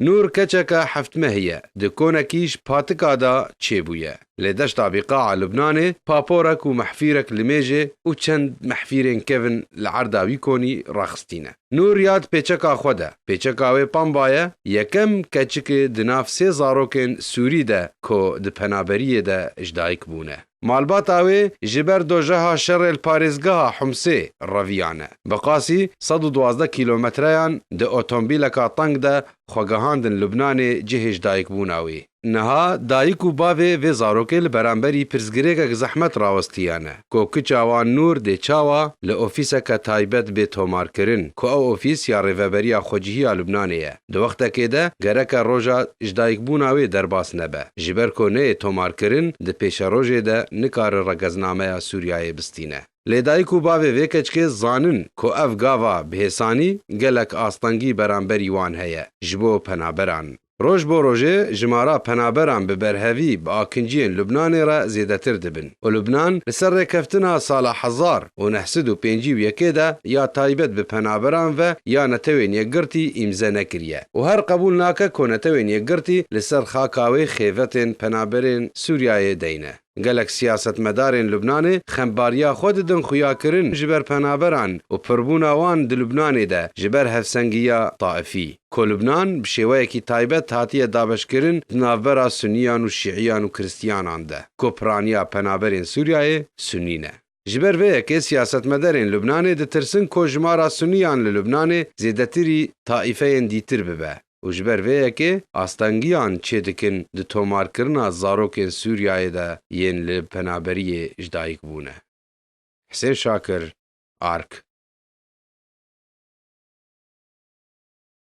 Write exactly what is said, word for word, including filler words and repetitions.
Nûr keçeke heft mehî ye, di konekî ji patika de çêbûye. Lê deşta Bîqaa Lubnanê paporek û mehfîrek limêjê û çend mehfîrên kevin li erda wî konî raxistîne. Nûr ya di pêçeka xwe de, pêçeka wê pamba ye, yekem keçikê di nav sê zarokên Sûrî de ku di penaberiyê de ji dayik bûne. Malbata wê ji ber dojeha şerê li parêzgeha Humsê reviyane. Bi qasî sed û duwazdeh kîlometreyan di otomobîleka teng de xwe gihandin Lubnanê cihê ji dayikbûna wê. Niha dayik û bavê vê zarokê li beramberî pirsgirêkek zehmet rawestiyane, ku kiça wan Nûr dê çawa li ofîseke taybet bê tomarkirin, ku ew ofîs ya Rêveberiya Xwecihî ya Lubnanê ye. Di wextekê de gereke roja ji dayikbûna wê derbas nebe, ji ber ku neyê tomarkirin di pêşerojê de nikare regeznameya Sûriyeyê bistîne. Lê dayik û bavê vê keçikê zanin ku ev gava bi hêsanî gelek astengî beramberî wan heye ji bo penaberan. Roj bo rojê jimara penaberan bi berhevî bi akinciyên Lubnanê re zêdetir dibin û Lubnan li ser rêkeftina sala hezar û neh sed û pêncî û yekê de ya taybet bi penaberan ve ya Netewên Yekgirtî îmze nekiriye û her qebûl nake ku Netewên Yekgirtî li ser xaka wê xêvetên penaberên Sûriyeyê deyne. Gelek siyasetmedarên Lubnanê xembariya xwe didin xuyakirin ji ber penaberan û pirbûna wan di Lubnanê de ji ber hevsengiya taifî, ku Lubnan bi şêweyekî taybet hatiye dabeşkirin di navbera Suniyan û Şiiyan û Kristiyanan de, ku piraniya penaberên Sûriyeyê Sunî ne. Ji ber vê yekê siyasetmedarên Lubnanê ditirsin ku jimara Suniyan li Lubnanê zêdetirî taîfeyên dîtir bibe û ji ber vê yekê astengiyan çêdikin di tomarkirina zarokên Sûriyeyê de yên li penaberiyê ji dayik bûne. Hisên Şakir, Ark.